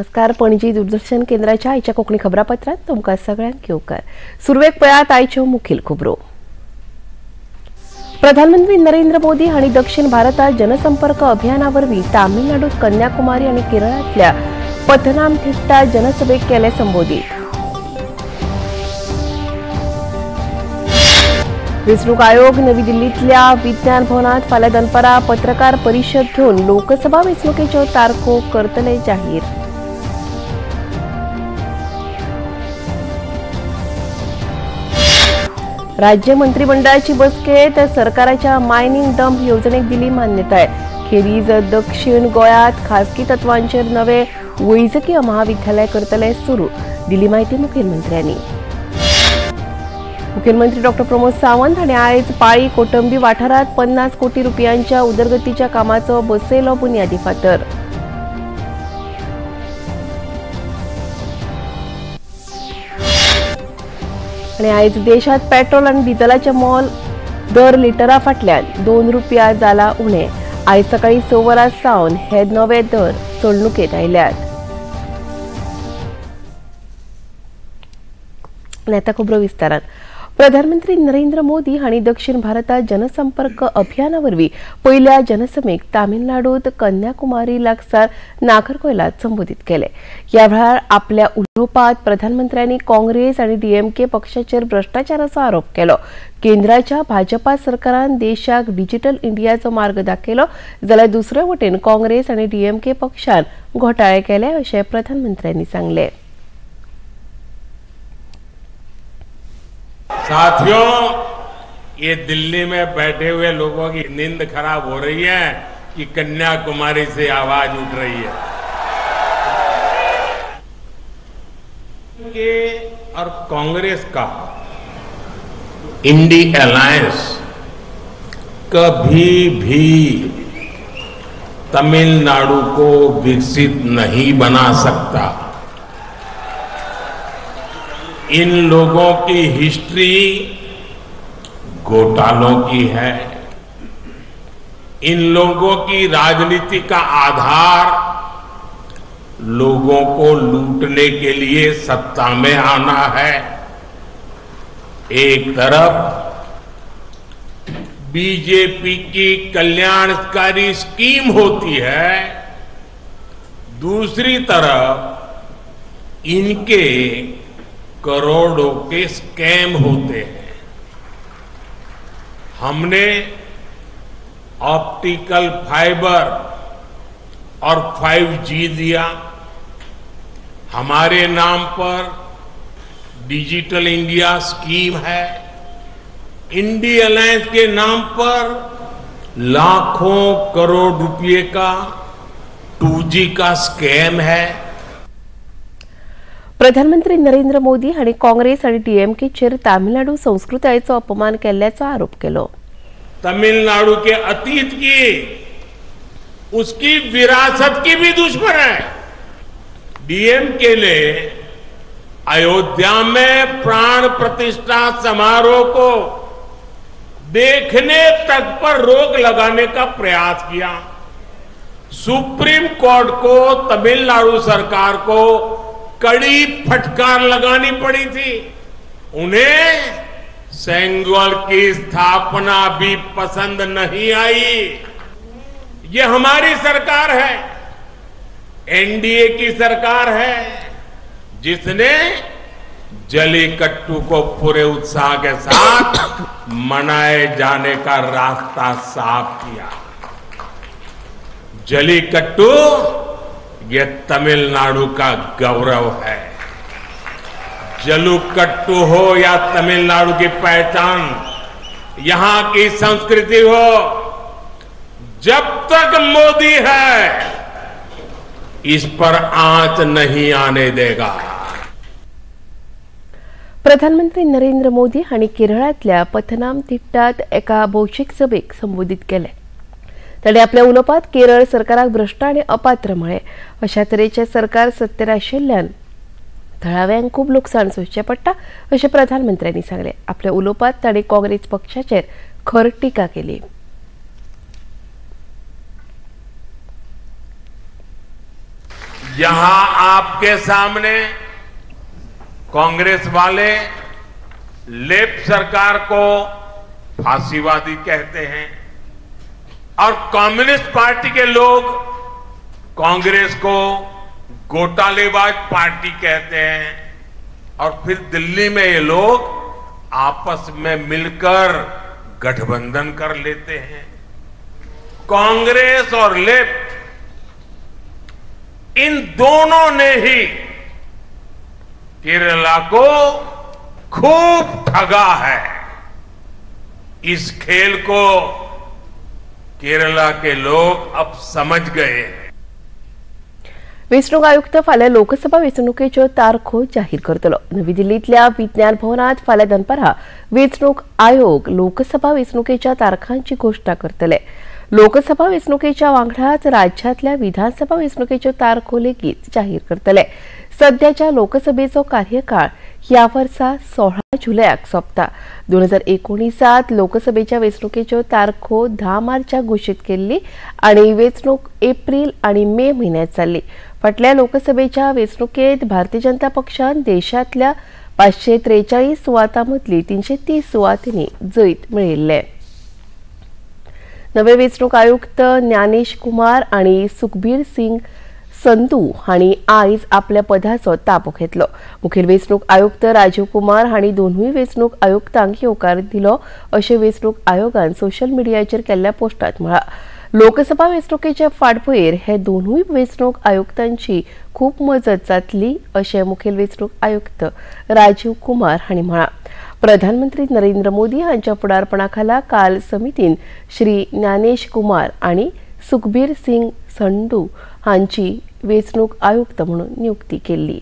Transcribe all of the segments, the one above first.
नमस्कार. पणजी दूरदर्शन केंद्राच्या आयच्या कोंकणी खबरापत्रांत तुमकां सगळ्यांक येवकार. सुरवेक पळयात आयच्यो मुखेल खबरो. प्रधानमंत्री नरेंद्र मोदी हांणी दक्षिण भारतात जनसंपर्क अभियाना वरवीं तामिळनाडूत कन्याकुमारी आनी केरळांतल्या पथनामथिट्टा जनसभेक केले संबोधीत. वेंचणूक आयोग नवी दिल्लींतल्या विज्ञान भवनात फाल्यां दनपारां पत्रकार परिशद घेवन लोकसभा वेंचणुकेच्यो तारखो करतले जाहीर. राज्य मंत्रिमंडळाची बसकेत सरकाराच्या मायनिंग डंप येवजणेक दिली मान्यताय. खेरीज दक्षिण गोंयांत खासगी तत्वांचेर नवे वैजकीय महाविद्यालय करतले सुरू, दिली म्हायती मुखेलमंत्र्यांनी. मुखेलमंत्री डॉ प्रमोद सावंत हांणी आयज पाळी कोटंबी वाठारांत 50 कोटी रुपयांच्या उदरगतीच्या कामाचो बसयलो बुन्यादी फातर. आनी आयज देशांत पेट्रोल आनी डिझलाचें मोल दर लिटरा फाटल्यान 2 रुपया जाला उणें. आयज सकाळीं 6 वरां सावन हे नवे दर चलणुकेंत आयल्यात. आनी आतां खबरो विस्तारान. प्रधानमंत्री नरेंद्र मोदी हांणी दक्षिण भारतात जनसंपर्क अभियाना वरवीं पयल्या जनसभेक तामिळनाडूत कन्याकुमारी लागसार नागरकोयलात संबोधीत केले. ह्या वेळार आपल्या उलोवपांत प्रधानमंत्र्यांनी काँग्रेस आनी डीएमके पक्षाचेर भ्रष्टाचाराचो आरोप केलो. केंद्राच्या भाजपा सरकारान देशाक डिजिटल इंडियाचो मार्ग दाखयलो, जाल्यार दुसरे वटेन काँग्रेस आनी डीएमके पक्षान घोटाळे केले अशें प्रधानमंत्र्यांनी सांगलें. साथियों, ये दिल्ली में बैठे हुए लोगों की नींद खराब हो रही है कि कन्याकुमारी से आवाज उठ रही है। के और कांग्रेस का इंडी अलायंस कभी भी तमिलनाडु को विकसित नहीं बना सकता। इन लोगों की हिस्ट्री घोटालों की है। इन लोगों की राजनीति का आधार लोगों को लूटने के लिए सत्ता में आना है। एक तरफ बीजेपी की कल्याणकारी स्कीम होती है, दूसरी तरफ इनके करोड़ों के स्कैम होते हैं। हमने ऑप्टिकल फाइबर और 5G दिया। हमारे नाम पर डिजिटल इंडिया स्कीम है। इंडी अलायंस के नाम पर लाखों करोड़ रुपए का 2G का स्कैम है। प्रधानमंत्री नरेंद्र मोदी हांणी काँग्रेस आनी डीएमकेचेर तामिळनाडू संस्कृतायेचो अपमान केल्ल्याचो आरोप केलो. तमिलनाडु के अतीत की, उसकी विरासत की भी दुश्मन है। डीएमके ने अयोध्या में प्राण प्रतिष्ठा समारोह को देखने तक पर रोक लगाने का प्रयास किया। सुप्रीम कोर्ट को तमिलनाडु सरकार को कड़ी फटकार लगानी पड़ी थी। उन्हें सेंगोल की स्थापना भी पसंद नहीं आई। ये हमारी सरकार है, एनडीए की सरकार है, जिसने जलीकट्टू को पूरे उत्साह के साथ मनाए जाने का रास्ता साफ किया। जलीकट्टू ये तमिलनाडु का गौरव है। जल्लीकट्टू हो या तमिलनाडु की पहचान, यहां की संस्कृति हो, जब तक मोदी है इस पर आंच नहीं आने देगा। प्रधानमंत्री नरेंद्र मोदी हांणी केरळांतल्या पथनामथिट्टात एका भौशीक सभेक संबोधीत केले. ताणें आपल्या उलोवपांत केरळ सरकाराक भ्रश्ट आनी अपात्र म्हळें. अशा तरेचें सरकार सत्तेर आशिल्ल्यान थळाव्यांक खूब लुकसाण सोंसचें पडटा अशें प्रधानमंत्र्यांनी सांगलें. आपल्या उलोवपांत ताणें काँग्रेस पक्षाचेर खर टिका केली. यहां आपके सामने कांग्रेस वाले लेफ्ट सरकार को फांसीवादी कहते हैं और कम्युनिस्ट पार्टी के लोग कांग्रेस को घोटालेबाज पार्टी कहते हैं और फिर दिल्ली में ये लोग आपस में मिलकर गठबंधन कर लेते हैं। कांग्रेस और लेफ्ट, इन दोनों ने ही केरला को खूब ठगा है। इस खेल को केरला के लोग अब समझ गए हैं। वेंचणूक आयुक्त फाल्यां लोकसभा वेंचणुकेच्यो तारखो जाहीर करतलो। नवी दिल्लींतल्या विज्ञान भवनांत फाल्यां दनपारां वेंचणूक आयोग लोकसभा वेंचणुकेच्या तारखांची घोशणा करतले। लोकसभा वेंचणुकेच्या वांगडाच राज्यांतल्या विधानसभा वेंचणुकेच्यो तारखो लेगीत जाहीर करतले। सद्याच्या लोकसभेचो कार्यकाळ ह्या वर्सा 16 जुलयाक सोंपता। 2019 लोकसभेच्या वेंचणुकेच्यो तारखो 10 मार्चाक घोशीत केल्ली आनी वेंचणूक एप्रील आनी मे म्हयन्यांत जाल्ली। फाटल्या लोकसभेच्या वेंचणुकेंत भारतीय जनता पक्षान देशांतल्या 543 सुवातां मदली 330 सुवातींनी जैत मेळयिल्लें। नवे वेंचणूक आयुक्त ज्ञानेश कुमार आनी सुखबीर सिंग संधू हांणी आयज आपल्या पदाचो ताबो घेतलो। मुखेल वेंचणूक आयुक्त राजीव कुमार हांणी दोनूय वेंचणूक आयुक्तांक येवकार दिलो अशें वेंचणूक आयोगान सोशल मिडियाचेर केल्ल्या पोस्टांत म्हळां। लोकसभा वेंचणुकेचे फाटभुंयेर हे दोनूय वेंचणूक आयुक्तांची खूब मजत जातली अशें मुखेल वेंचणूक आयुक्त राजीव कुमार हांणी म्हळां। प्रधानमंत्री नरेंद्र मोदी हांच्या फुडारपणा खाला काल समितीन श्री ज्ञानेश कुमार आनी सुखबीर सिंग संधू हांची वेंचणूक आयुक्त म्हणून नियुक्ती केल्ली।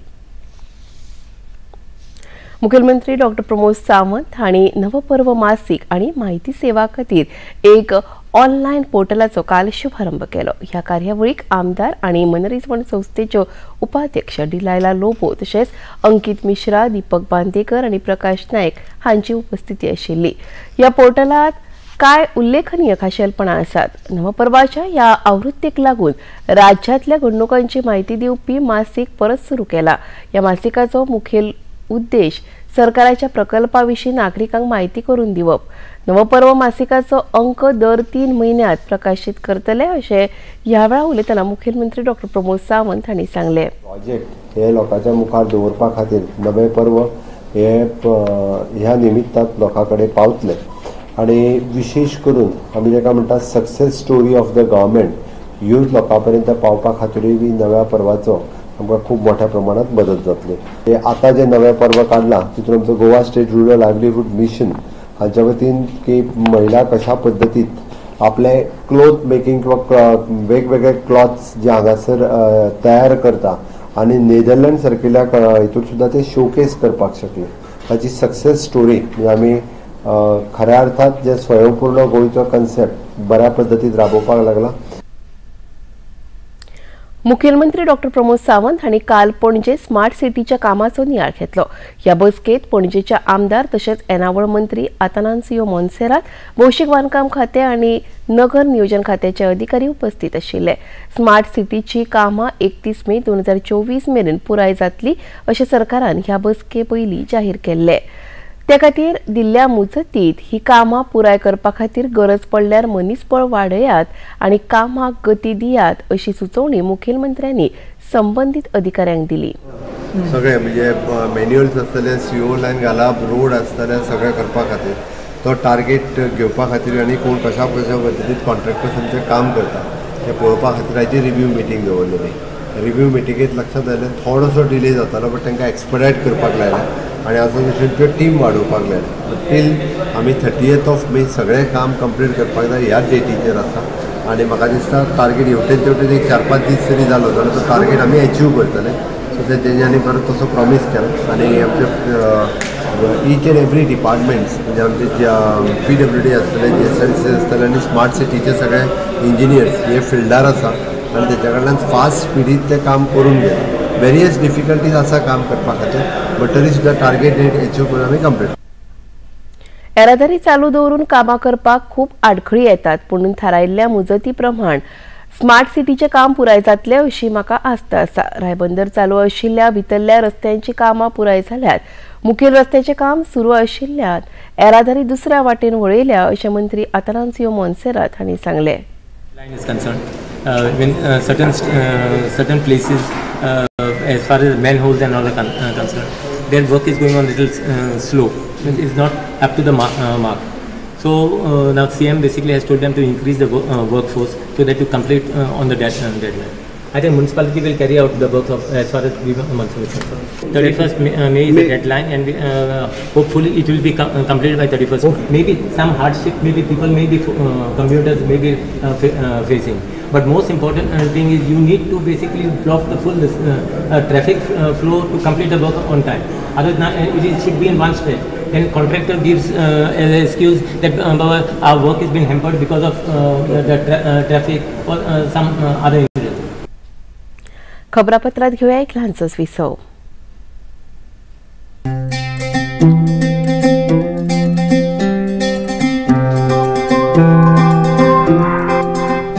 मुखेलमंत्री डॉ प्रमोद सावंत हांणी नवपर्व मासिक आनी माहिती सेवा खातीर एक ऑनलायन पोर्टलाचो काल शुभारंभ केलो। ह्या कार्यावळीक आमदार आनी मनरिजवण संस्थेच्यो उपाध्यक्ष डिलायला लोबो तशेंच अंकित मिश्रा, दीपक बांदेकर आनी प्रकाश नायक हांची उपस्थिती आशिल्ली। ह्या पोर्टलात काय उल्लेखनीय खाशेलपणां आसात। नवपर्वाच्या ह्या आवृत्तीक लागून राज्यांतल्या घडणुकांची माहिती दिवपी मासिक परत सुरू केला। ह्या मासिकाचो मुखेल उद्देश सरकाराच्या प्रकल्पा विशीं नागरिकांक माहिती करून दिवप। नवपर्व मासिकाचो अंक दर 3 म्हयन्यांत प्रकाशीत करतले अशें ह्या वेळार उलयतना मुखेलमंत्री डॉ प्रमोद सावंत हांणी सांगलें। प्रोजेक्ट हे लोकांच्या मुखार दवरपा खातीर नवे पर्व हे ह्या निमित्तान लोकां कडेन पावतले आनी विशेश करून आमी जाका म्हणटा success story of the government ह्यो लोकां पर्यंत पावपा खातीरूय बी नव्या पर्वाचो आमकां खूब मोठ्या प्रमाणात मदत जातली। हे आतां जें नवें पर्व काडलां तितून आमचो Goa state rural livelihood mission हांच्या वतीन की महिला कशा पद्दतीत आपले क्लोथ मेकिंग किंवा वेगवेगळे क्लॉथ्स जे हांगासर तयार करता आनी नेदरलँड सारकिल्ल्या हितून सुद्दां ते शोकेस करपाक शकले। ताची सक्सेस स्टोरी म्हणजे आमी खऱ्या अर्थात जे स्वयंपूर्ण गोंयचो कन्सेप्ट बऱ्या पद्दतीन राबोवपाक लागला। मुखेलमंत्री डॉ प्रमोद सावंत हांणी काल पणजे स्मार्ट सिटीच्या कामाचो नियाळ घेतलो। ह्या बसकेत पणजेच्या आमदार तशेंच येणावळ मंत्री आतानासियो मोन्सेरात, भौशीक बांदकाम खातें आनी नगर नियोजन खात्याचे अधिकारी उपस्थित आशिल्ले। स्मार्ट सिटीची कामां 31 मे 2024 मेरेन पुराय जातली अशें सरकारान ह्या बसके पयलीं जाहीर केल्लें। त्या खातीर दिल्ल्या मुजतीत ही कामां पुराय करपा खातीर गरज पडल्यार मनीसबळ वाडयात आनी कामाक गती दियात अशी सुचोवणी मुखेलमंत्र्यांनी संबंदीत अधिकाऱ्यांक दिली। सगळे म्हणजे मॅन्युअल्स आसतले, सीओ लायन घालप, रोड आसतले, सगळें करपा खातीर तो टार्गेट घेवपा खातीर आनी कोण कशा कशा पद्दतीन कॉन्ट्रॅक्टर्स आमचें काम करता तें पळोवपा खातीर हाची रिव्यू मिटींग दवरलेली। रिव्यू मिटिंगेंत लक्षांत आयलें थोडोसो डिले जातालो, बट तांकां एक्सपडायट करपाक लायलें आनी आतां तशें टीम वाडोवपाक लायलें। टील आमी 30th of May सगळें काम कंप्लीट करपाक जाय ह्याच डेटीचेर आसा आनी म्हाका दिसता टार्गेट हेवटेन तेवटेन एक 4-5 दीस तरी जालो जाल्यार तो टार्गेट आमी एचीव करतले। सो ते तेंच्यांनी परत तसो प्रॉमीस केला आनी आमचे ईच एंड एवरी डिपार्टमेंट्स म्हणजे आमचे PWD आसतले, GSLC आसतले आनी स्मार्ट सिटीचे सगळे इंजिनियर्स हे फिल्डार आसा आनी तेच्या कडल्यान फास्ट स्पिडीत तें काम करून घेता। वेरियस डिफिकल्टीज आसा काम करपा खातीर, बट तरी सुद्दां टार्गेट डेट एचीव करून आमी कंप्लीट। येरादारी चालू दवरून कामां करपाक खूब आडखळी येतात, पूण थारायिल्ल्या मुजती प्रमाण स्मार्ट सिटीचें काम पुराय जातलें अशी म्हाका आस्त आसा. रायबंदर चालू आशिल्ल्या भितरल्या रस्त्यांची कामां पुराय जाल्यात. मुखेल रस्त्याचें काम सुरू आशिल्ल्यान येरादारी दुसऱ्या वाटेन वळयल्या अशें मंत्री आतानासियो मोन्सेरात हांणी सांगलें. Certain places as far as manholes and all are concerned, their work is going on little slow. It's not up to the mark. So now CM basically has told them to increase the workforce so that to complete on the deadline. I think municipality will carry out the work of as far as we months is concerned. 31st May is the deadline, and we, hopefully it will be completed by 31st. Maybe some hardship, maybe people, maybe commuters may be facing. But most important thing is you need to basically block the full traffic flow to complete the work on time. Otherwise, it should be in one stretch. Then contractor gives an excuse that our work has been hampered because of the traffic or some other incident. खबरापत्रात घेऊया एक लहानसंच विसव.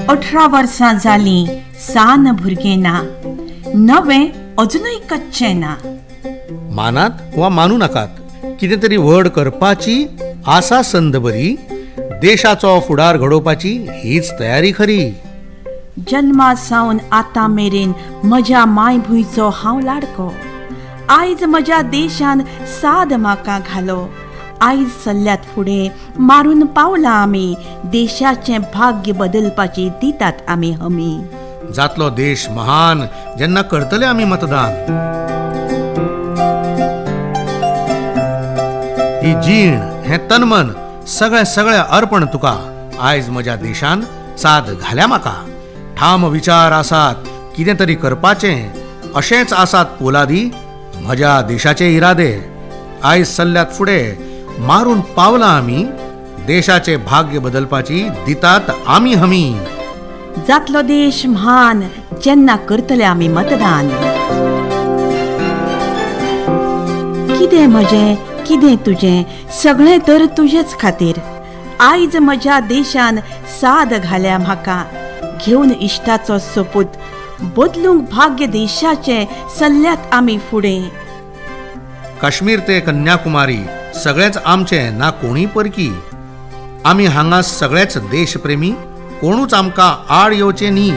18 वर्सां जालीं सान भुरगें ना, नवें अजुनूय कच्चें ना. मानात वा मानू नाकात, कितें तरी व्हड करपाची आसा संद बरी, देशाचो फुडार घडोवपाची हीच तयारी खरी. जन्मा सावन आतां मेरेन म्हज्या मायभुंयचो हांव लाडको. आयज म्हज्या देशान साद म्हाका घालो. आयज सल्ल्यात फुडें मारून पावला आमी, देशाचें भाग्य बदलपाची दितात आमी हमी. जातलो देश महान जेन्ना करतले आमी मतदान. ही जीण हें तनमन सगळें सगळें अर्पण तुका. आयज म्हज्या देशान साद घाल्या म्हाका. ठाम विचार आसात कितें तरी करपाचें, अशेंच आसात पोलादी म्हज्या देशाचे इरादे. आयज सल्ल्यात फुडें मारून पावला आमी, देशाचे भाग्य बदलपाची दितात आमी हमी. जातलो देश म्हान जेन्ना करतले आमी मतदान. कितें म्हजें कितें तुजें सगळें तर तुजेच खातीर. आयज म्हज्या देशान साद घाल्या म्हाका. घेवन इश्टाचो सोपूत बदलूंक भाग्य देशाचें सल्ल्यात आमी फुडें. काश्मीर ते कन्याकुमारी सगळेच आमचे ना कोणी परकी. आमी हांगा सगळेच देशप्रेमी, कोणूच आमकां आड येवचे न्ही.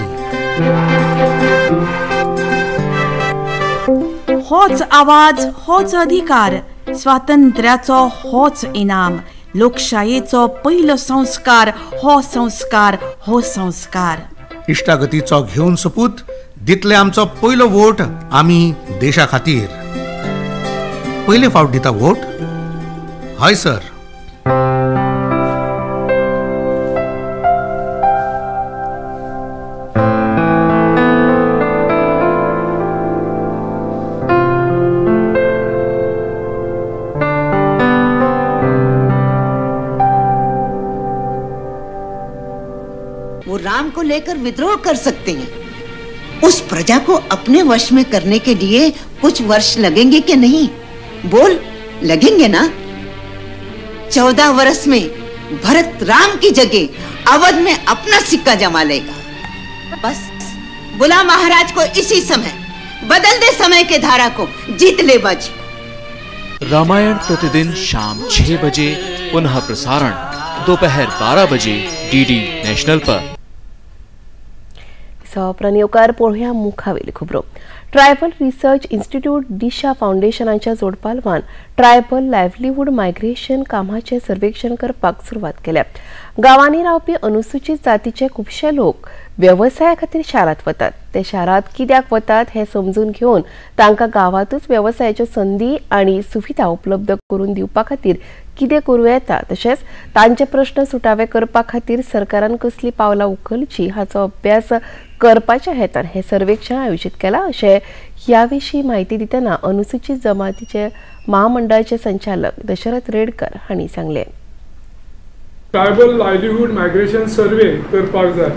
होच आवाज होच अधिकार, स्वातंत्र्याचो होच इनाम, लोकशायेचो पयलो संस्कार हो संस्कार हो संस्कार. इश्टागतीचो घेवन सोपूत दितले आमचो पयलो वोट आमी देशा खातीर. पयले फावट दिता वोट? हय सर. वो राम को लेकर विद्रोह कर सकते हैं, उस प्रजा को अपने वश में करने के लिए कुछ वर्ष लगेंगे कि नहीं? बोल, लगेंगे ना? 14 वर्ष में भरत राम की जगह अवध में अपना सिक्का जमा लेगा। बस बुला महाराज को इसी समय, बदल दे समय के धारा को, जीत ले बाजी। रामायण प्रतिदिन शाम 6 बजे, पुनः प्रसारण दोपहर 12 बजे डीडी नेशनल पर। प्रनियोकार पळोवया मुखावेली खबरो. ट्रायबल रिसर्च इन्स्टिट्यूट दिशा फावंडेशनाच्या जोडपालवान ट्रायबल लायव्हलीहूड मायग्रेशन कामाचें सर्वेक्षण करपाक सुरवात केल्या. गांवांनी रावपी अनुसूचित जातीचे खुबशे लोक वेवसाया खातीर शारांत वतात. ते शारांत कित्याक वतात हें समजून घेवन तांकां गांवांतूच वेवसायाच्यो संदी आनी सुविधा उपलब्ध करून दिवपा खातीर कितें करूं येता, तशेंच तांचे प्रश्न सुटावे करपा खातीर सरकारान कसलीं पावलां उखलचीं हाचो अभ्यास करपाच्या हेतान हें सर्वेक्षण आयोजीत केलां अशें ह्या विशीं म्हायती दितना अनुसूचित जमातीचे महामंडळाचे संचालक दशरथ रेडकर हांणी सांगलें. ट्रायबल लायव्हलीहूड मायग्रेशन सर्वे करपाक जाय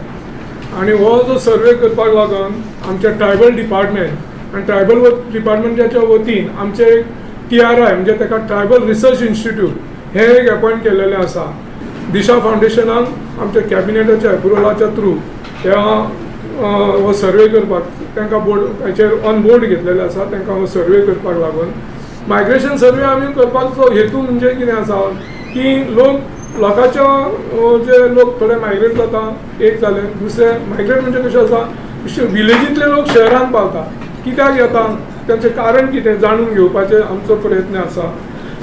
आनी हो जो सर्वे करपाक लागून आमच्या ट्रायबल डिपार्टमेंट आनी ट्रायबल डिपार्टमेंटाच्या वतीन आमचे TRI म्हणजे ताका ट्रायबल रिसर्च इन्स्टिट्यूट हें एक अपॉयंट केलेलें आसा. दिशा फावंडेशनान आमच्या कॅबिनेटाच्या एप्रुवलाच्या थ्रू ह्या हो सर्वे करपाक तांकां बोर्ड हाचेर ऑन बोर्ड घेतलेले आसा. तांकां हो सर्वे करपाक लागून मायग्रेशन सर्वे आमी करपाचो हेतू म्हणजे कितें आसा की लोक लोकांच्या जे लोक थोडे मायग्रेट जाता एक जालें, दुसरें मायग्रेट म्हणजे कशें आसा विलेजींतले लोक शहरान पावता, कित्याक येता तांचें कारण कितें जाणून घेवपाचें आमचो प्रयत्न आसा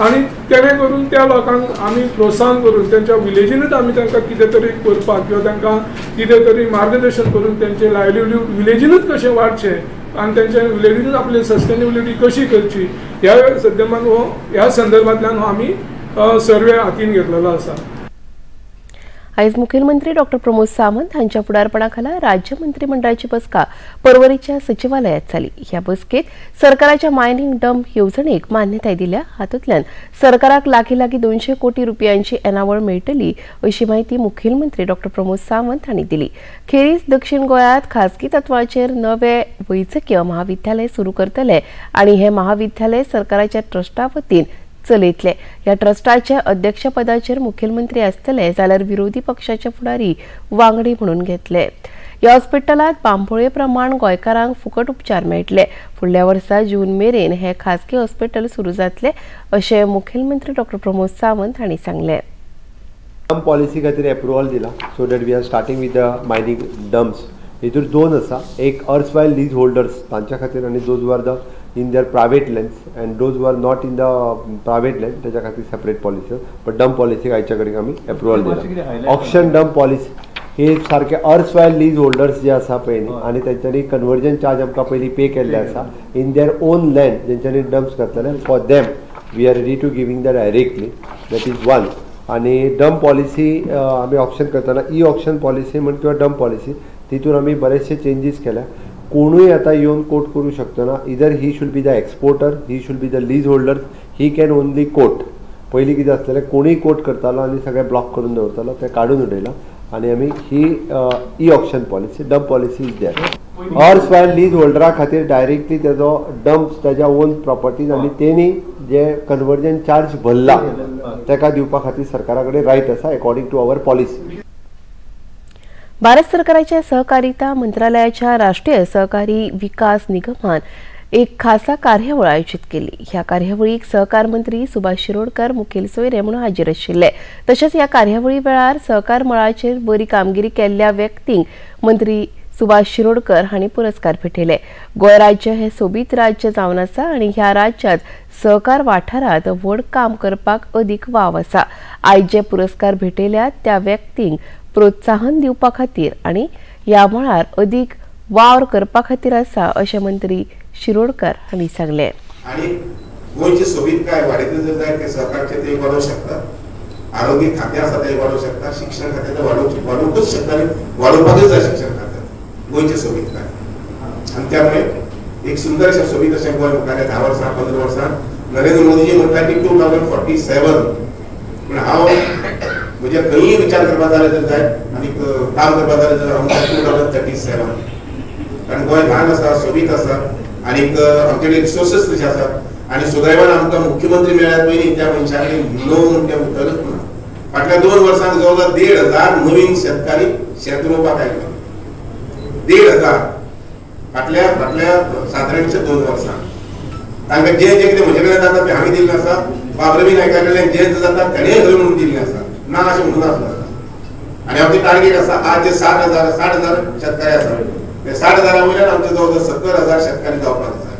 आनी तेणें करून त्या लोकांक आमी प्रोत्साहन करून तेंच्या विलेजीनूच आमी तांकां कितें तरी करपाक किंवा तांकां कितें तरी मार्गदर्शन करून तेंचें लायवलीहूड विलेजीनूच कशें वाडचें आनी तेंच्या विलेजीनूच आपली सस्टेनेबिलिटी कशी करची ह्या सद्यमान हो ह्या संदर्भांतल्यान हो आमी सर्वे हातीन घेतलेलो आसा. आयज मुखेलमंत्री डॉक्टर प्रमोद सावंत हांच्या फुडारपणा खाला राज्य मंत्रिमंडळाची बसका पर्वरीच्या सचिवालयात जाली. ह्या बसकेत सरकाराच्या मायनिंग डंप येवजणेक मान्यताय दिल्या. हातूंतल्यान सरकाराक लागीं लागीं 200 कोटी रुपयांची येणावळ मेळटली अशी माहिती मुखेलमंत्री डॉक्टर प्रमोद सावंत हांणी दिली. खेरीज दक्षिण गोंयांत खासगी तत्वाचेर नवे वैजकीय महाविद्यालय सुरू करतले आनी हे महाविद्यालय सरकाराच्या ट्रस्टा वतीन चलयतले. ह्या ट्रस्टाच्या अध्यक्षपदाचेर मुखेलमंत्री आसतले जाल्यार विरोधी पक्षाचे फुडारी वांगडी म्हणून घेतले. ह्या हॉस्पिटलांत बांबोळे प्रमाण गोंयकारांक फुकट उपचार मेळटले. फुडल्या वर्सा जून मेरेन हे खासगी हॉस्पिटल सुरू जातले अशें मुखेलमंत्री डॉक्टर प्रमोद सावंत हांणी सांगलें. डंप पॉलिसी खातीर एप्रुवल दिला so that we are starting with the mining dumps. हितूर दोन आसा, एक अर्सवायल लीज होल्डर्स तांच्या खातीर आनी those who are the in their private lands and those who are not in the private land त्याच्या खातीर separate policy, but dump policy आयच्या कडेन आमी एप्रुवल दिला. ऑक्शन डंप पॉलिसी हे सारखे अर्सवायल लीज होल्डर्स जे आसा पळय न्ही आनी तेंच्यांनी कन्वर्जन चार्ज आमकां पयलीं पे केल्ले आसा इन their own land जेंच्यांनी डंप्स घातलेले for them we are ready to giving the directly, that is one. आनी डंप पॉलिसी आमी ऑक्शन करतना ई ऑक्शन पॉलिसी म्हण किंवा डंप पॉलिसी तितून आमी बरेचशे चेंजीस केल्या. कोणूय आतां येवन कोट करूं शकतना, either he should be the exporter, he should be the lease holder, he can only quote. पयलीं कितें आसलेलें कोणूय कोट करतालो आनी सगळें ब्लॉक करून दवरतालो, तें काडून उडयलां आनी आमी ही e auction policy dump policy is there. Erstwhile lease होल्डरा खातीर डायरेक्टली तेजो डंप्स ताज्या ओन प्रॉपर्टीज आनी तेणी जे कन्वर्जन चार्ज भरला तेका दिवपा खातीर सरकारा कडेन रायट आसा according to our policy. Bharat सरकाराच्या सहकारिता मंत्रालयाच्या राष्ट्रीय सहकारी विकास निगमान एक खासा कार्यावळ आयोजित केली. ह्या कार्यावळीक सहकार मंत्री सुभाष शिरोडकर मुखेल सोयरे म्हणून हाजीर आशिल्ले. तशेंच ह्या कार्यावळी वेळार सहकार मळाचेर बरी कामगिरी केल्ल्या व्यक्तींक मंत्री सुभाष शिरोडकर हांणी पुरस्कार भेटयले. गोंय राज्य हे सोबीत राज्य जावन आसा आनी ह्या राज्यांत सहकार वाठारांत व्हड काम करपाक अदीक वाव आसा. आयज जे पुरस्कार भेटयल्यात त्या व्यक्तींक प्रोत्साहन दिवपा खातीर आनी ह्या मळार अदीक वावर करपा खातीर आसा अशें मंत्री शिरोडकर हांणी सांगलें. आनी गोंयची सोबीतकाय वाडयतले जर जाय ते सहकारचे ते वाडोवंक शकता, आरोग्य खातें आसा ते वाडोवंक शकता, शिक्षण खातें ते वाडोवंकूच शकता आनी वाडोवपाकूच जाय शिक्षण खातें गोंयची सोबीतकाय. आनी त्यामुळे एक सुंदर अशें सोबीत अशें गोंय मुखार 10 वर्सां 15 वर्सां नरेंद्र मोदीजी म्हणटा की 2047, पूण हांव म्हणजे खंयी विचार करपा जाल्यार जर जाय आनी काम करपा जाल्यार जर हांव 2037, कारण गोंय ल्हान आसा, सोबीत आसा आनी आमचे कडेन रिसोर्सीस तशे आसात आनी सुदैवान आमकां मुख्यमंत्री मेळ्ळ्यात पयलीं त्या मनशा कडेन नो म्हूण तें उतरच ना. फाटल्या 2 वर्सांत जवळ जवळ 1,500 नवीन शेतकारी शेत रोवपाक आयले, 1,500 फाटल्या फाटल्या सादारणशे 2 वर्सां. तांकां जें जें कितें म्हजे कडेन जाता तें हांवें दिल्लें आसा, बाब रवी नायका कडल्यान जें जाता तेणें हय म्हणून दिल्लें आसा, ना अशें म्हणून आसलें. आनी आमची टार्गेट आसा आज जे 60,000 60,000 शेतकारी आसा ते 60,000 वयल्यान आमचे जवळ जवळ 70,000 शेतकारी जावपाक जाय.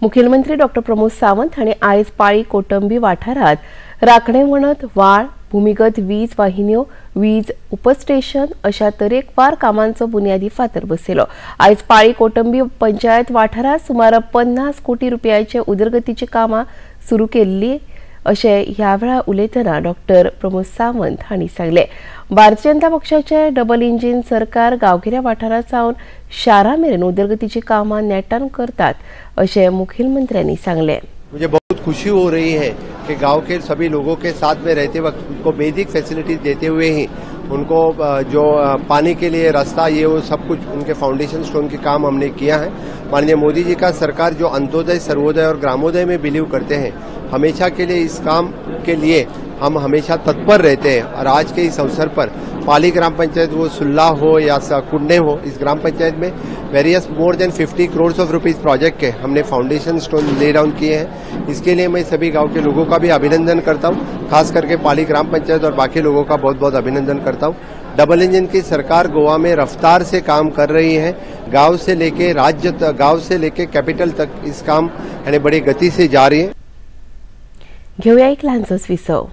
मुखेलमंत्री डॉक्टर प्रमोद सावंत हांणी आयज पाळी कोटंबी वाठारांत राखणे वणत, वाळ, भूमिगत वीज वाहिन्यो, वीज उपस्टेशन अशा तरेकवार कामांचो बुन्यादी फातर बसयलो. आयज पाळी कोटंबी पंचायत वाठारांत सुमार 50 कोटी रुपयांचे उदरगतीची कामां सुरू केल्ली अशें ह्या वेळार उलयतना डॉक्टर प्रमोद सावंत हांणी सांगलें. भारतीय जनता पक्षाचे डबल इंजीन सरकार गांवगिऱ्या वाठारांत सावन शारां मेरेन उदरगतीची कामां नेटान करतात अशें मुखेलमंत्र्यांनी सांगलें. मुझे बहुत खुशी हो रही है कि गांव के सभी लोगों के साथ में रहते वक्त उनको बेसिक फैसिलिटीज देते हुए ही उनको जो पानी के लिए रास्ता ये वो सब कुछ उनके फाउंडेशन स्टोन के काम हमने किया है। माननीय मोदी जी का सरकार जो अंत्योदय, सर्वोदय और ग्रामोदय में बिलीव करते हैं, हमेशा के लिए इस काम के लिए हम हमेशा तत्पर रहते हैं। और आज के इस अवसर पर पाली ग्राम पंचायत वो सुल्ला हो या कुंडे हो, इस ग्राम पंचायत में various more than 50 crore of rupees project K हमने फाउंडेशन स्टोन ले डाउन किए हैं। इसके लिए मैं सभी गांव के लोगों का भी अभिनंदन करता हूं, खास करके पाली ग्राम पंचायत और बाकी लोगों का बहुत बहुत अभिनंदन करता हूं। डबल इंजन की सरकार गोवा में रफ्तार से काम कर रही है। गांव से लेके राज्य तक, गांव से लेके कैपिटल तक इस काम यानी बड़ी गति से जा रही है। घेऊया एक लहानसंच विसव।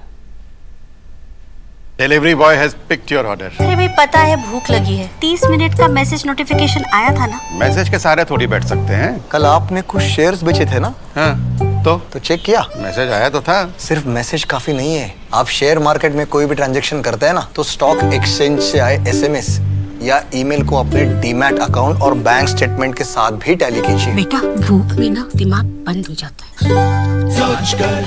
Delivery boy has picked your order. अरे भाई पता है भूख लगी है, 30 मिनट का मैसेज नोटिफिकेशन आया था ना। मैसेज के सहारे थोड़ी बैठ सकते हैं। कल आपने कुछ शेयर्स बेचे थे ना? हाँ, तो चेक किया? मैसेज आया तो था। सिर्फ मैसेज काफी नहीं है। आप शेयर मार्केट में कोई भी ट्रांजेक्शन करते हैं ना, तो स्टॉक एक्सचेंज से आए SMS या ईमेल को अपने डीमैट अकाउंट और बैंक स्टेटमेंट के साथ भी टैली कीजिए। बेटा भूख में ना दिमाग बंद हो जाता है। सोच कर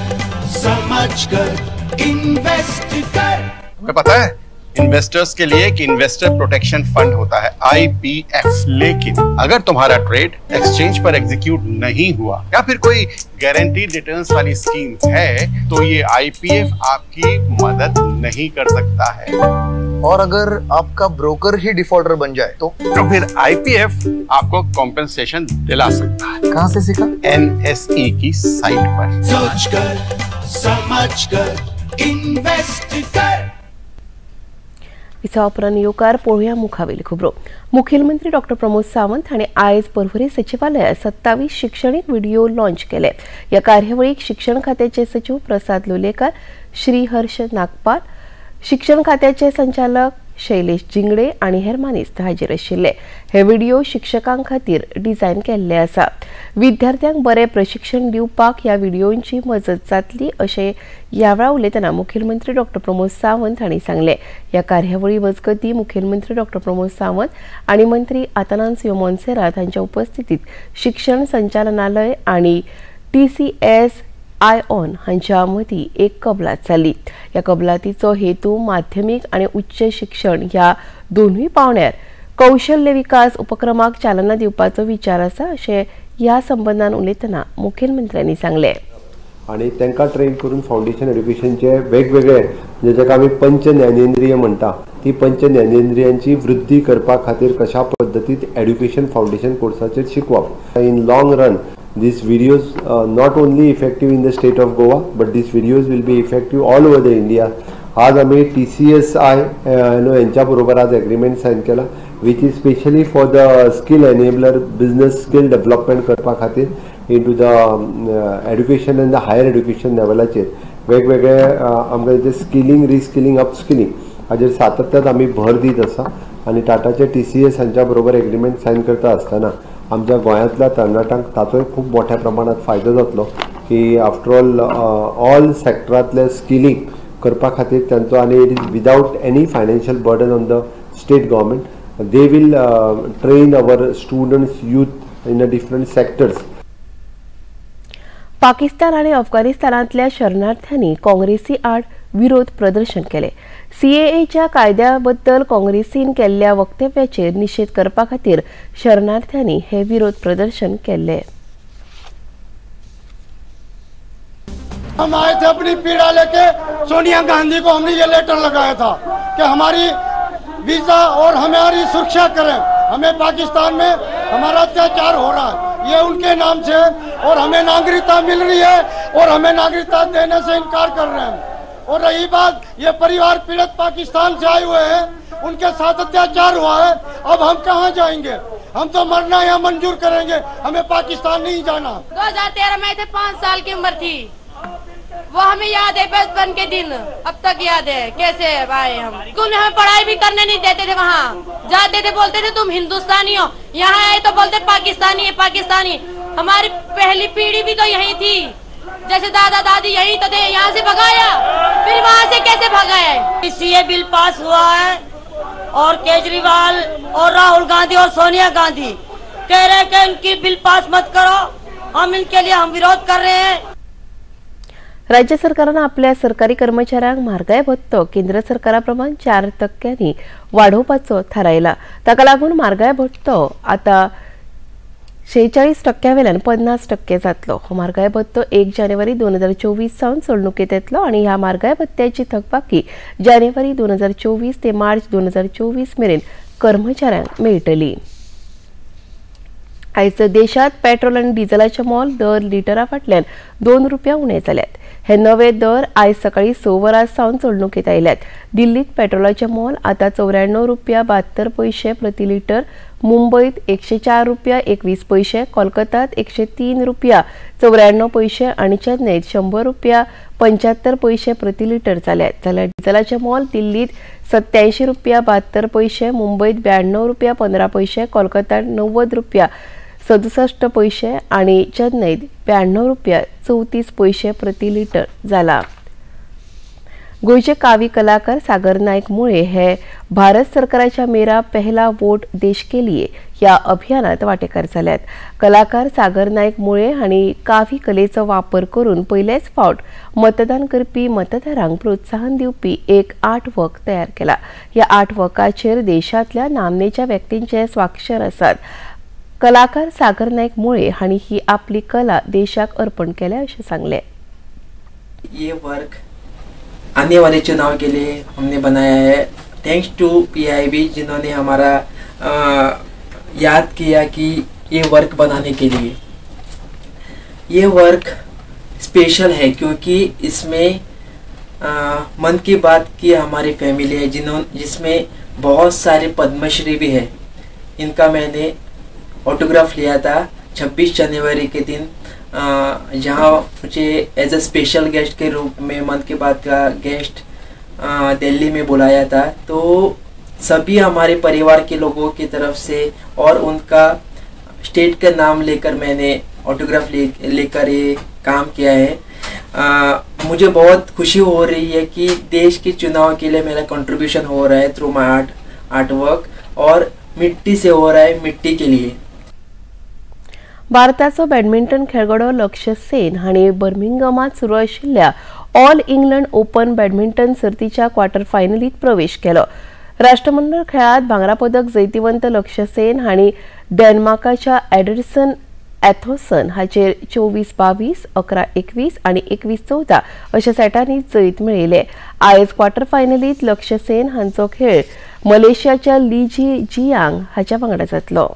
समझ कर इन्वेस्ट कर। तुम्हें पता है इन्वेस्टर्स के लिए कि इन्वेस्टर प्रोटेक्शन फंड होता है IPF। लेकिन अगर तुम्हारा ट्रेड एक्सचेंज पर एग्जीक्यूट नहीं हुआ या फिर कोई गारंटीड रिटर्न्स वाली स्कीम है, तो ये IPF आपकी मदद नहीं कर सकता है। और अगर आपका ब्रोकर ही डिफॉल्टर बन जाए तो फिर IPF आपको कॉम्पेंसेशन दिला सकता है। कहाँ से सीखा? NSE की साइट पर। सोच कर समझ कर इन्वेस्ट कर। विसवा उपरांत येवकार पळोवया मुखावेली खबरो। मुखेलमंत्री डॉ प्रमोद सावंत हांणी आयज पर्वरी सचिवालयात 27 शिक्षणीक व्हिडिओ लॉन्च केले। ह्या कार्यावळीक शिक्षण खात्याचे सचिव प्रसाद लोलयेकर, श्री हर्ष नागपाल, शिक्षण खात्याचे संचालक शैलेश जिंगडे आनी हेर मानेस्त हाजीर आशिल्ले। हे व्हिडिओ शिक्षकां खातीर डिझायन केल्ले आसा। विद्यार्थ्यांक बरें प्रशिक्षण दिवपाक ह्या व्हिडिओंची मजत जातली अशें ह्या वेळार उलयतना मुखेलमंत्री डॉ प्रमोद सावंत हांणी सांगलें। ह्या कार्यावळी मजगतीं मुखेलमंत्री डॉ प्रमोद सावंत आनी मंत्री आतानासियो मोन्सेरात हांच्या उपस्थितीत शिक्षण संचालनालय आनी TCS iON हांच्या मदीं एक कबलात जाली। ह्या कबलातीचो हेतू माध्यमीक आनी उच्च शिक्षण ह्या दोनूय पावंड्यार कौशल्य विकास उपक्रमाक चालना दिवपाचो विचार आसा अशें ह्या संबंदान उलयतना मुखेलमंत्र्यांनी सांगलें। आनी तांकां ट्रेन करून फावंडेशन एड्युकेशनचे वेगवेगळे म्हणजे जाका आमी पंच ज्ञानेंद्रिय म्हणटा ती पंच ज्ञानेंद्रियांची वृद्धी करपा खातीर कशा पद्दतीन एड्युकेशन फावंडेशन कोर्साचेर शिकवप। In long run these videos not only effective in the state of Goa, but these videos will be effective all over the India. आज आम्ही TCSI यांच्या बरोबर आज एग्रीमेंट साइन केला, which is specially for the skill enabler business skill development करपा खातीर into the education and the higher education लेवलाचेर वेगवेगळे आमकां जे स्किलिंग, रिस्किलिंग, अपस्किलिंग हाजेर सातत्यात आमी भर दीत आसा। आनी टाटाचे TCS हांच्या बरोबर एग्रीमेंट सायन करता आसतना आमच्या गोंयांतल्या तरणाट्यांक ताचोय खूब मोठ्या प्रमाणात फायदो जातलो की आफ्टर ऑल ऑल सेक्टरांतले स्किलिंग करपा खातीर तांचो आनी it is without any financial burden on the state government. They will train our students, youth in a different sectors. Pakistan आनी अफगाणिस्तानांतल्या शरणार्थ्यांनी काँग्रेसी आड विरोध प्रदर्शन केले। CAAच्या कायद्या बद्दल काँग्रेसीन केल्ल्या वक्तव्याचेर निशेध करपा खातीर शरणार्थ्यांनी हे विरोध प्रदर्शन केले। हम आए थे अपनी पीड़ा लेके, सोनिया गांधी को हमने ये लेटर लगाया था कि हमारी वीजा और हमारी सुरक्षा करें, हमें पाकिस्तान में हमारा अत्याचार हो रहा है, ये उनके नाम से है और हमें नागरिकता मिल रही है और हमें नागरिकता देने से इनकार कर रहे हैं। और रही बात, ये परिवार पीड़ित पाकिस्तान से आए हुए हैं, उनके साथ अत्याचार हुआ है, अब हम कहाँ जाएंगे? हम तो मरना या मंजूर करेंगे, हमें पाकिस्तान नहीं जाना। 2013 में थे, 5 साल की उम्र थी, वो हमें याद है बचपन के दिन, अब तक याद है कैसे आए हम। स्कूल में हमें पढ़ाई भी करने नहीं देते थे, वहाँ जाते थे बोलते थे तुम हिंदुस्तानी हो, यहाँ आए तो बोलते पाकिस्तानी है पाकिस्तानी। हमारी पहली पीढ़ी भी तो यही थी, जैसे दादा दादी यही तो थे, यहाँ से भगाया, फिर वहाँ से कैसे भगाया। CA bill pass हुआ है और केजरीवाल और राहुल गांधी और सोनिया गांधी कह रहे हैं कि इनकी बिल पास मत करो, हम इनके लिए हम विरोध कर रहे हैं। राज्य सरकारान आपल्या सरकारी कर्मचाऱ्यांक म्हारगाय भत्तो केंद्र सरकारा प्रमाण 4% वाडोवपाचो थारायला। ताका लागून म्हारगाय भत्तो आतां 46% वेल्यान 50% जातलो. हो म्हारगाय भत्तो 1 जानेवारी 2024 सावन चलणुकेंत येतलो आनी ह्या म्हारगाय भत्त्याची थकबाकी जानेवारी 2024 ते मार्च 2024 मेरेन कर्मचाऱ्यांक मेळटली. आयज देशांत पेट्रोल आनी डिझलाचें मोल दर लिटरा फाटल्यान 2 रुपया उणें जाल्यात. हे नवे दर आयज सकाळीं 6 वरां सावन चलणुकेंत आयल्यात. दिल्लीत पेट्रोलाचें मोल आतां 94 रुपया 72 पयशे प्रति लिटर, मुंबयत 104 रुपया 21 पयशे, कोलकातात 103 रुपया 94 पयशे आनी चेन्नईत 100 रुपया 75 पयशे प्रति लिटर जाल्यात. जाल्यार डिझलाचें मोल दिल्लीत 87 रुपया 72 पयशे, मुंबयत 92 रुपया 15 पयशे, कोलकातात 90 रुपया 67 पयशे आनी चेन्नईत 92 रुपया 34 पयशे प्रति लिटर जाला. गोंयचे कावी कलाकार सागर नायक मुळे हे भारत सरकाराच्या मेरा पहला वोट देश के लिए ह्या अभियानात वांटेकार जाल्यात. कलाकार सागर नायक मुळे हांणी कावी कलेचो वापर करून पयलेच फावट मतदान करपी मतदारांक प्रोत्साहन दिवपी एक आर्टवर्क तयार केला. ह्या आर्टवर्काचेर देशांतल्या नामनेच्या व्यक्तींचे स्वाक्षर आसात. कलाकार सागर नायक मुळे हांणी ही आपली कला देशाक अर्पण केल्या अशें सांगलें. ये वर्क आने वाले चुनाव के लिए हमने बनाया है. Thanks to PIB जिन्होंने हमारा याद किया कि ये वर्क बनाने के लिए. ये वर्क स्पेशल है क्योंकि इसमें मन की बात की हमारी फैमिली है जिसमें बहुत सारे पद्मश्री भी है. इनका मैंने ऑटोग्राफ लिया था 26 जनवरी के दिन, जहाँ मुझे एज अ स्पेशल गेस्ट के रूप में मन की बात का गेस्ट दिल्ली में बुलाया था. तो सभी हमारे परिवार के लोगों की तरफ से और उनका स्टेट का नाम लेकर मैंने ऑटोग्राफ लेकर ये काम किया है. मुझे बहुत खुशी हो रही है कि देश के चुनाव के लिए मेरा कंट्रीब्यूशन हो रहा है थ्रू my art work, और मिट्टी से हो रहा है मिट्टी के लिए. भारताचो बॅडमिंटन खेळगडो लक्ष्य सेन हांणी बर्मिंगमात सुरू आशिल्ल्या ऑल इंग्लंड ओपन बॅडमिंटन सर्तीच्या क्वॉर्टर फायनलीत प्रवेश केलो. राष्ट्रमंडळ खेळात भांगरा पदक जैतिवंत लक्ष्य सेन हांणी डेन्मार्काच्या एडरसन एथोसन हाचेर 24-22, 11-21 आनी 21-14 अशा सेटांनी जैत मेळयलें. आयज क्वॉर्टर फायनलीत लक्ष्य सेन हांचो खेळ मलेशियाच्या ली जियांग हाच्या वांगडा जातलो.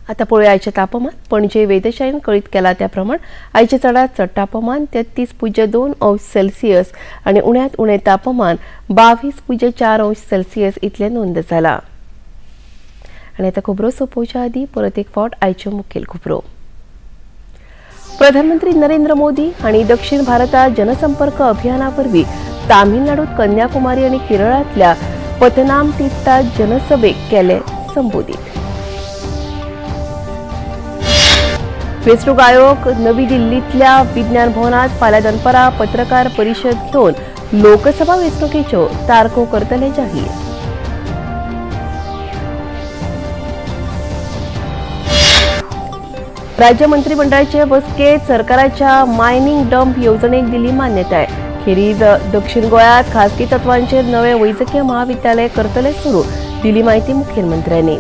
आतां पळोवया आयचें तापमान. पणजे वेधशाळेन कळीत केला त्या प्रमाण आयचें चडांत चड तापमान 33.2 अंश सेल्सियस आनी उण्यांत उणें तापमान 22.4 अंश सेल्सियस इतलें नोंद जालां. आनी आतां खबरो सोंपोवच्या आदीं परत एक फावट आयच्यो मुखेल खबरो. प्रधानमंत्री नरेंद्र मोदी हांणी दक्षिण भारतात जनसंपर्क अभियाना वरवीं तामिळनाडूत कन्याकुमारी आनी केरळांतल्या पतनामतिट्टा जनसभेक केले संबोधीत. वेंचणूक आयोग नवी दिल्लींतल्या विज्ञान भवनात फाल्यां दनपारां पत्रकार परिशद घेवन लोकसभा वेंचणुकेच्यो तारखो करतले जाहीर. राज्य मंत्रिमंडळाचे बसकेत सरकाराच्या मायनिंग डंप येवजणेक दिली मान्यताय. खेरीज दक्षिण गोंयांत खासगी तत्वांचेर नवे वैजकीय महाविद्यालय करतले सुरू, दिली म्हायती मुखेलमंत्र्यांनी.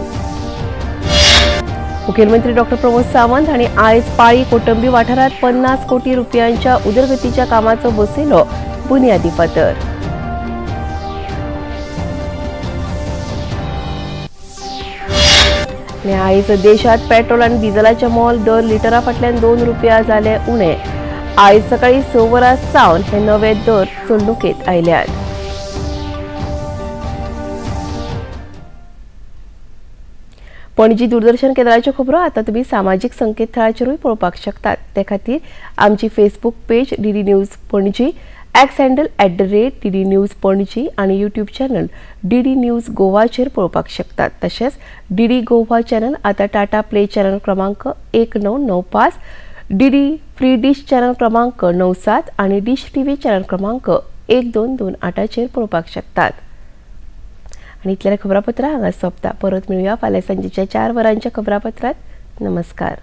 मुखेलमंत्री डॉ प्रमोद सावंत हांणी आयज पाळी कोटंबी वाठारांत 50 कोटी रुपयांच्या उदरगतीच्या कामाचो बसयलो बुन्यादी फातर. आयज देशांत पेट्रोल आनी डिझलाचें मोल दर लिटरा फाटल्यान 2 रुपया जाले उणें. आयज सकाळीं 6 वरां सावन हे नवे दर चलणुकेंत आयल्यात. पणजी दूरदर्शन केंद्राच्यो खबरो आतां तुमी सामाजीक संकेतथळाचेरूय पळोवपाक शकतात. ते खातीर आमची Facebook page DD news Panaji, X handle @DD news Panaji आनी यूट्यूब चॅनल डीडी न्यूज गोवाचेर पळोवपाक शकतात. तशेंच डीडी गोवा चॅनल आतां टाटा प्ले चॅनल क्रमांक 1995, डीडी फ्री डिश चॅनल क्रमांक 97 आनी डिश टीव्ही चॅनल क्रमांक 1228चेर पळोवपाक शकतात. आनी इतल्या खबरापत्रां हांगा सोंपता. परत मेळुया फाल्यां सांजेच्या 4 वरांच्या खबरापत्रांत. नमस्कार.